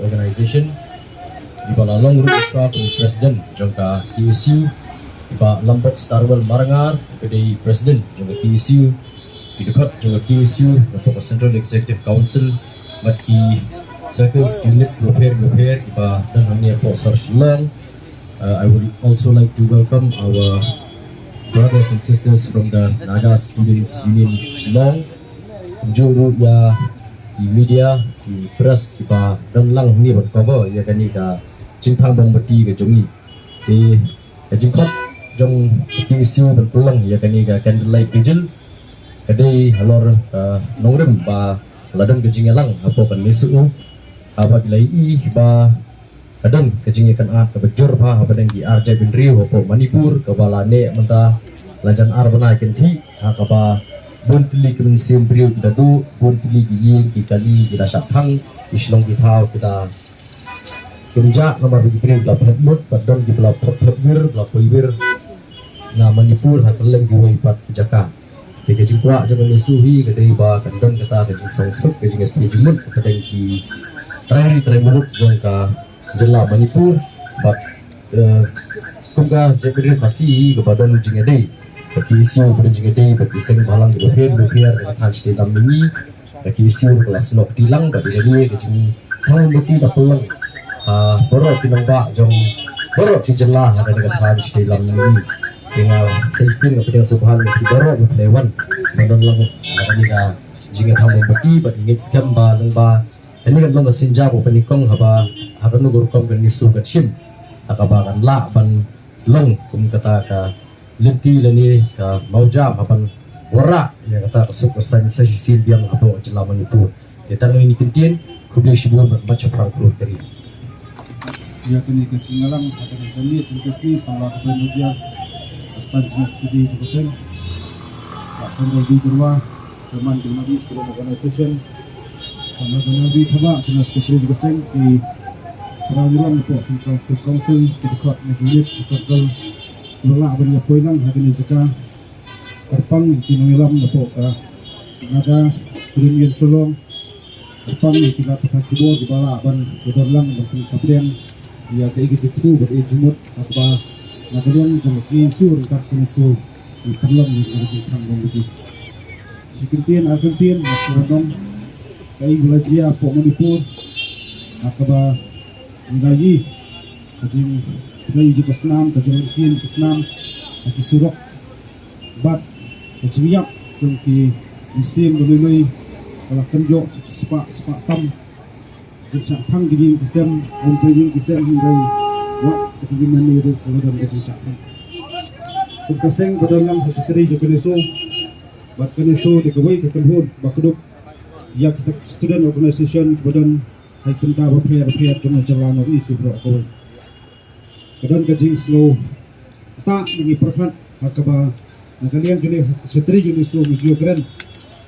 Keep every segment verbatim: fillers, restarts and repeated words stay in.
Organization, i ba la long ruh ïa ka president jong ka K S U, i ba Lambok Starwell Marngar, ka dei president jong ka K S U, i dkhot jong ka K S U, na ka Central Executive Council, bad ki circles, ki units, ki bapher, ki bapher, i ba don hangne hapoh sor Shillong. Uh, I would also like to welcome our brothers and sisters from the Naga Students Union Shillong. Kumjuh ruh ïa ki media, ki press, ki ba don lang hangne ban cover ïa kane ka jingthang mombati ka jong ngi. Te ka jingkhot jong ka K S U ban pynlong ïa kane ka candlelight vigil ka dei halor, uh, nongrim ba la don ka jingïalang hapoh ka NESO, haba ki la ïohi ba ka don ka jingïakynad kaba jur bha hapdeng ki ar jaitbynriew hapoh Manipur, kaba la neh mynta la jan ar bnai kynthih, ha kaba bun tylli ki mynsiem briew ki la duh, bun tylli ki ïing ki kali ki la shah thang, ki shnong ki thaw ki la kynjah namar ba ki briew ki la phet mut, bad don kiba la phet, phet wir, la poi wir na Manipur ha kylleng kiwei pat ki jaka. Te ka jingkwah jong ka NESO hi ka dei ba kan don kata ka jingshongsuk, ka jingïasnoh jingmut hapdeng ki trai ri trai muluk jong ka jylla Manipur. Bad, eh, kum ka jaitbynriew Khasi hi kaba don jingïadei, ka K S U ba don jingïadei bad ki seng bhalang kiba pher bapher, ka thaiñ shatei lam mihngi, ka K S U ka la snoh kti lang bad ïa kane ka jingthang mombati ka pynlong ha baroh ki nongbah jong baroh ki jylla ha kane ka thaiñ shatei lam mihngi. Te nga sa shisien nga pdiang sngewbha ïa phi baroh ba phi la wan ban don lang ha kane ka jingïathang mombati bad ngeit skhem ba lyngba kane kan long ka sienjam ba pynïakong haba ha kano ka rukom ka NESO kan shim ha kaba kan lah ban long kum kata ka lynti lane ka mawjam ha ban wanrah ïa kata ka suk ka saiñ sa shisien biang hapoh jylla Manipur. Te tang ïa kine ki kyntien, khublei shibun bad ban shaphrang khlur ka ri. Ïa kane ka jingïalang ha kane ka janmiet jong ka sngi samla ka Bren Bajar, Assistant General Secretary jong ka seng, Pak Sandal Dwi Jyrwa, Chairman jong ka Student Organization, samla ka Nabi Thaba, General Secretary jong ka seng, ki para nongïalam hapoh Central Student Council, ki dkhot na ki unit, ki circle, ki ba lah ban ïa poi lang ha kane ka jaka, kyrpang ïa ki nongïalam hapoh ka Naga Student Union Shillong, kyrpang ïa ki lad pathai khubor ki ba lah ban ïa don lang ban pynsaphriang ïa kaei ka jingthmu bad ïa ka jingmut ha kaba na ka liang jong ka NESO ryngkat ka NESO ki pynlong ïa ka jingthang mombati. Shi kyntien ar kyntien, nga sngewbha ban ong kaei ba la jia hapoh Manipur ha kaba ngi la ïohi ka jingpynlong jong ka snam, ka jingpynlong jong ka snam ha ki surok, bad ka jingïap jong ki mynsiem ba lui lui ka la kynjoh spah spah tam. Jingshah thang ki ïing ki sem, ym tang ïing ki sem hynrei wat ka ïing mane ruh ka la don ka jingshah thang. Kum ka seng ba don lang ha secretary jong ka NESO, bad ka NESO dei kawei ka kynhun ba kdup ïa kita ki student organization ba don ha ki bynta bapher bapher jong ka jylla North East baroh kawei. Ka don ka jingsngew ktah ba ngi pyrkhat ha kaba na ka liang kane ha ka secretary jong ka NESO ngi ju ïakren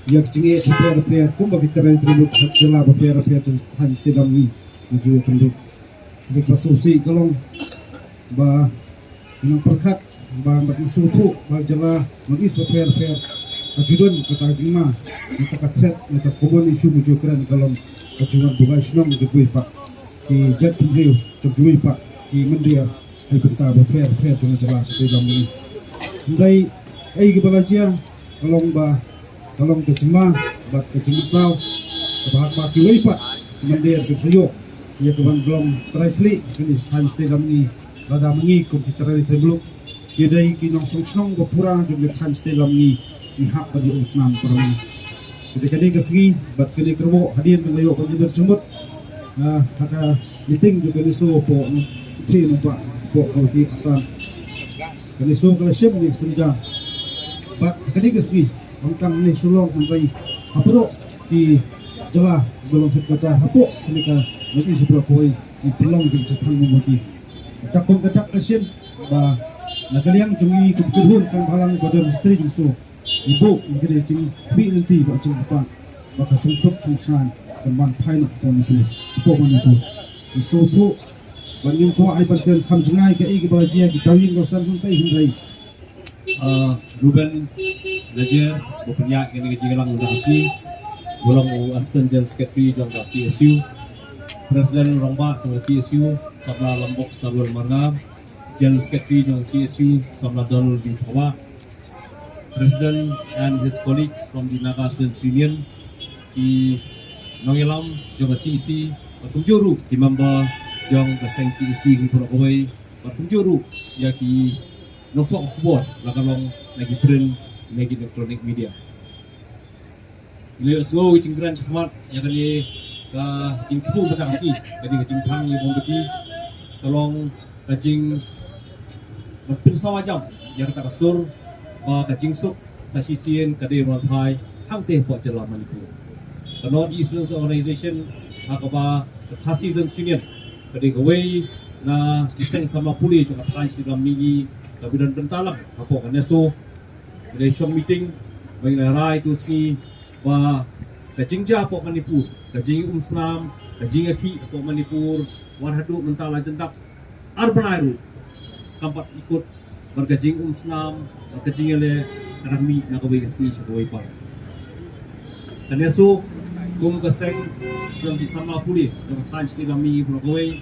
ïa ka jingeh bapher bapher kumba ki trai trai lut ha ka jylla bapher bapher jong ka thaiñ shatei lam ngi ngi ju ïakren. Dei kaba sngewsih ka long ba ngi nang pyrkhat ba bad ngi sngewthuh ba ka jylla North East bapher bapher ka ju don kata ka jingma, kata ka threat, kata ka common issue ngi ju ïakren ka long ka jingwan buh bai shnong jong kiwei pat ki jaitbynriew jong kiwei pat ki mynder ha ki bynta bapher bapher jong ka jylla shatei lam ngi. Hynrei kaei kaba la jia ka long ba ka long ka jingma bad ka jingmynsaw kaba ha kaba kiwei pat ki mynder ki sa ïoh ïa ka ban long trai khlieh kane ka thaiñ shatei lam ngi. Lada ma ngi kum ki trai trai muluk ki dei ki nongshong shnong ba pura jong ka thaiñ shatei lam ngi, ngi hap ban ïa um snam para ma ngi. Ka dei kane ka sngi bad kane ka rwo hadien ba la ïoh ban ïa ber jingmut, ah, ha ka meeting jong ka NESO hapoh Nongthiah Nongpah hapoh Kawei Assam. Ka NESO ka la shim ïa ka sienjam bad ha kane ka sngi ym tang ne Shillong hynrei ha baroh ki jylla ba long headquarter hapoh kane ka North East baroh kawei ngi pynlong ka jingshah thang mombati. Kata kum kata ka sien ba na ka liang jong ngi kum ki kynhun seng bhalang ba don ha secretary jong NESO ngi buh ïa ka jingkhmih lynti bad jingkyrpad ba ka shongsuk shongsaiñ kan wan phai noh hapoh Manipur, hapoh Manipur. Ngi sngewthuh bad ngim kwah ai ban kren kham jngai kaei kaba la jia ki tawieng kawsan hangtai hynrei, ah, Reuben Najer ba pynïaid kane ka jingïalang mynta ka sngi. Ba long u Assistant General Secretary jong ka T S U, President Rangbah jong ka T S U, Samla Lambok Starwell Marngar, General Secretary jong ka T S U, Samla Donald B Thabah, President and his colleagues from the Naga Students Union, ki nongïalam jong ka C E C, bad kumjuh ruh ki member jong ka seng T S U hi baroh kawei, bad kumjuh ruh ïa ki nongsoh khubor, la ka long na ki print, na ki electronic media. Ngi la ïohsngew ka jingkren shakhmat ïa kane ka jingthmu mynta ka sngi, kane ka jingthang ïa ka mombati, ka long ka jing ban pynsawa jam ïa kata ka sur ba ka jingsuk sa shisien ka dei ban phai hangtei hapoh jylla Manipur. Ka North East Students Organization, ha kaba ka Khasi Students Union ka dei kawei na ki seng samla pule jong ka thaiñ Sri Ram Mihngi, ka bym don bynta lang hapoh ka NESO. Ngi la shong meeting, ba ngi la rai tu sngi ba ka jingjia hapoh Manipur, ka jingïaumsnam, ka jingïakhih hapoh Manipur, wat haduh mynta la jan dap ar bnai ruh, kam pat ikut bad ka jingïaumsnam, bad ka jingïaleh, ka dang mih na kawei ka sngi sha kawei pat. Ka NESO, kum ka seng jong ki samla pule jong ka thaiñ Sri Ram Mihngi baroh kawei,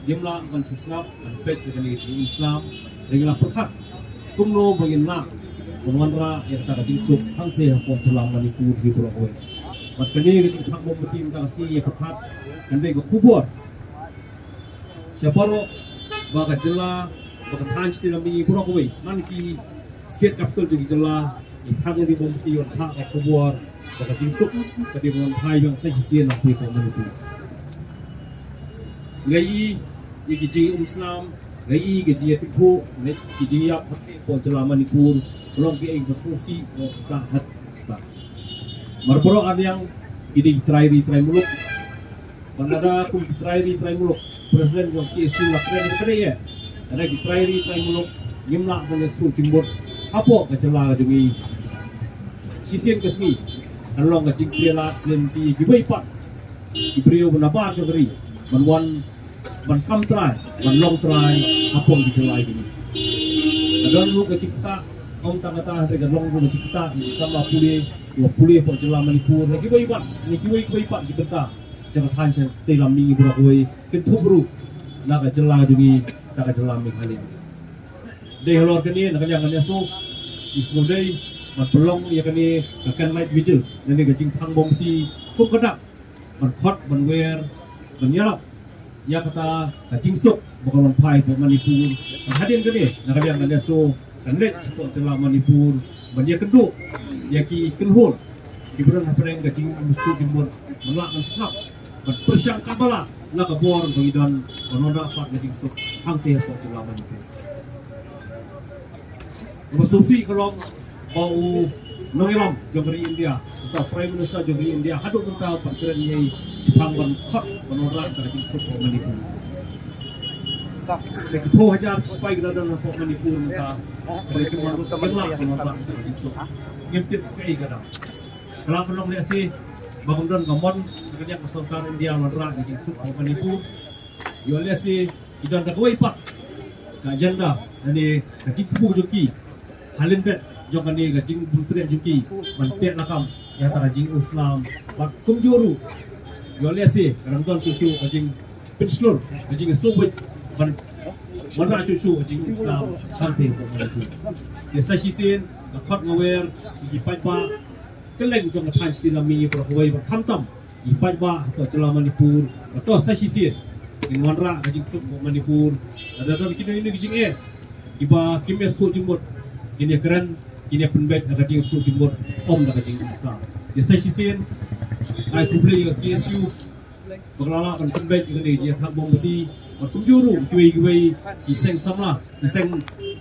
ngim lah ban shu sngap, ban peit ïa kane ka jingïaumsnam, hynrei ngi la pyrkhat kumno ba ngin lah ban wanrah ïa kata ka jingsuk hangtei hapoh jylla Manipur hi baroh kawei. Bad kane ka jingthang mombati mynta ka sngi, ngi pyrkhat kan dei ka khubor sha baroh ba ka jylla, ba ka thaiñ Sri Ram Mihngi baroh kawei, man ki state capital jong ki jylla, ngi thang ïa kane ka mombati ban phah ka khubor ba ka jingsuk ka dei ban phai biang sa shisien hangtei hapoh Manipur. Ngi la ïohi ïa ki jingïaumsnam, ngi la ïohi ki jingïatiphuh, ngi la ïohi ki jingïap hangtei hapoh jylla Manipur, ka long kaei kaba sngewsih, ka long kata ha kata. Namar baroh ar liang ki dei ki trai ri trai muluk. Bad lada kum ki trai ri trai muluk, President jong K S U la kren ïa kane, eh, lada ki trai ri trai muluk ngim lah ban ïasuk jingmut hapoh ka jylla jong ngi, shisien ka sngi kan long ka jingkhlaiñ lad lynti kiwei pat ki briew ba nabar jong ka ri ban wan ban kam trai, ban long trai hapoh ki jylla jong ngi. Ka don ruh ka jingktah, ym tang kata hynrei ka long ruh ka jingktah ïa ki samla pule, ïa ki pule hapoh jylla Manipur, ïa kiwei pat, ïa kiwei kiwei pat ki bynta jong ka thaiñ Sri Ram Mihngi baroh kawei, kynthup ruh na ka jylla jong ngi, na ka jylla Meghalaya. Dei halor kane, na ka liang ka NESO, ngi sngewdei ban pynlong ïa kane ka candlelight vigil, lane ka jingthang mombati kum ka dak ban khot, ban wer, ban ïarap ïa kata ka jingsuk ba kan wan phai hapoh Manipur. Bad hadien kane, na ka liang ka NESO kan leit shapoh jylla Manipur ban ïakynduh ïa ki kynhun kiba don hapdeng ka jingmut jingmut, ban lah ban sngap, ban pyrshang katba lah na ka bor ba ngi don ban wanrah pat ka jingsuk hangtei hapoh jylla Manipur. Kaba sngewsih ka long ba u nongïalam jong ka ri India, uta u Prime Minister jong ka ri India, haduh mynta u pat kren ïa i, shaphang ban khot ban wanrah ka jingsuk hapoh Manipur. Te ki phew hajar ki sipai ki la don hapoh Manipur mynta, hynrei kim wan, kim lah ban wanrah ka jingsuk. Ngim tip kaei ka daw. Ka lah ban long lehse ba kam don ka mon na ka liang ka sorkar India wanrah ka jingsuk hapoh Manipur. Ïoh lehse ki don da kawei pat ka agenda, lane ka jingthmu jong ki ha lyndet jong kane ka jingbymtreh jong ki ban teh lakam ïa kata ka jingïaumsnam. Bad kumjuh ruh, ïoh lehse ka dang don shuh shuh ka jingpynshlur, ka jingïasngewbha ban wanrah shuh shuh ka jingïaumsnam hangtei hapoh Manipur. Ïa sa shisien nga khot nga wer ïa ki paidbah kylleng jong ka thaiñ Sri Ram Mihngi baroh kawei, bad khamtam ki paidbah hapoh jylla Manipur, ba to sa shisien ngin wanrah ka jingsuk hapoh Manipur. Lada don kino kino ki jingeh kiba kim ïasuk jingmut, kin ïakren, kin ïapynbeit da ka jingsuk jingmut, ym da ka jingïaumsnam. Ïa sa shisien nga ai khublei ïa ka K S U ba ka la lah ban pynbeit ïa kane ka jingïathang mombati, bad kumjuh ruh kiwei kiwei ki seng samla, ki seng,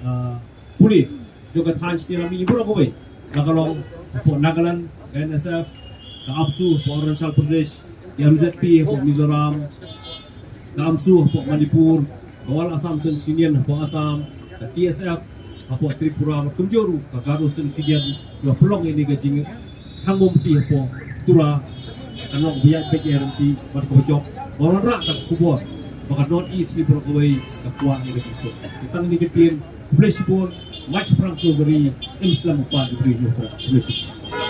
ah, pule jong ka thaiñ Sri Ram Mihngi baroh kawei, la ka long hapoh Nagaland ka N S F, ka APSU hapoh Arunachal Pradesh, ka M Z P hapoh Mizoram, ka AMSU hapoh Manipur, ka All Assam Students Union hapoh Assam, ka T S F hapoh Tripura, bad kumjuh ruh ka Garo Students Union, kiba pynlong ïa kane ka jing thang mombati hapoh Tura, kan long kaba ïaid beit ïaid ryntih bad kaba jop ban wanrah da ka khubor ba ka North East hi baroh kawei ka kwah ïa ka jingsuk. Te tang kine ki ktien, khublei shibun, Mait shaphrang to ka ri, im slem u paid u briew u hynriew. Khublei shibun.